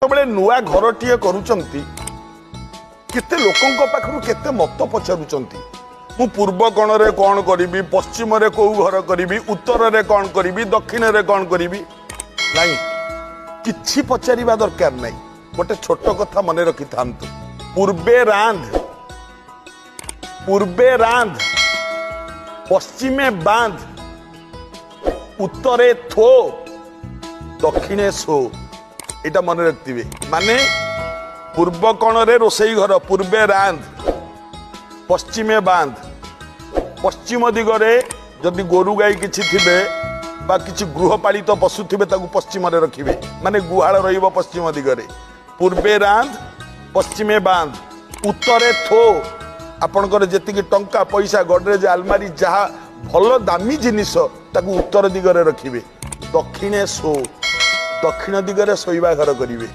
ଯେତେବେଳେ ନୂଆ ଘରଟିଏ କରୁଛନ୍ତି, କେତେ ଲୋକଙ୍କ ପାଖରୁ କେତେ ମତ ପଚାରୁଛନ୍ତି। ମୁଁ ପୂର୍ବ କୋଣରେ କ'ଣ କରିବି, ପଶ୍ଚିମରେ କୋଉ ଘର କରିବି, ଉତ୍ତରରେ କ'ଣ କରିବି, ଦକ୍ଷିଣରେ କ'ଣ କରିବି? ନାଇଁ, କିଛି ପଚାରିବା ଦରକାର ନାହିଁ। ଗୋଟେ ଛୋଟ କଥା ମନେ ରଖିଥାନ୍ତୁ, ପୂର୍ବେ ରାନ୍ଧ, ପୂର୍ବେ ରାନ୍ଧ, ପଶ୍ଚିମେ ବାନ୍ଧ, ଉତ୍ତରେ ଥୋ, ଦକ୍ଷିଣେ ଶୋ। ଏଇଟା ମନେ ରଖିଥିବେ। ମାନେ ପୂର୍ବ କୋଣରେ ରୋଷେଇ ଘର, ପୂର୍ବେ ରାନ୍ଧ, ପଶ୍ଚିମେ ବାନ୍ଧ। ପଶ୍ଚିମ ଦିଗରେ ଯଦି ଗୋରୁ ଗାଈ କିଛି ଥିବେ ବା କିଛି ଗୃହପାଳିତ ପଶୁ ଥିବେ, ତାକୁ ପଶ୍ଚିମରେ ରଖିବେ, ମାନେ ଗୁହାଳ ରହିବ ପଶ୍ଚିମ ଦିଗରେ। ପୂର୍ବେ ରାନ୍ଧ, ପଶ୍ଚିମେ ବାନ୍ଧ, ଉତ୍ତରେ ଥୋ। ଆପଣଙ୍କର ଯେତିକି ଟଙ୍କା ପଇସା, ଗଡରେଜ, ଆଲମାରି, ଯାହା ଭଲ ଦାମୀ ଜିନିଷ, ତାକୁ ଉତ୍ତର ଦିଗରେ ରଖିବେ। ଦକ୍ଷିଣେ ଶୋ, ଦକ୍ଷିଣ ଦିଗରେ ଶୋଇବା ଘର କରିବେ।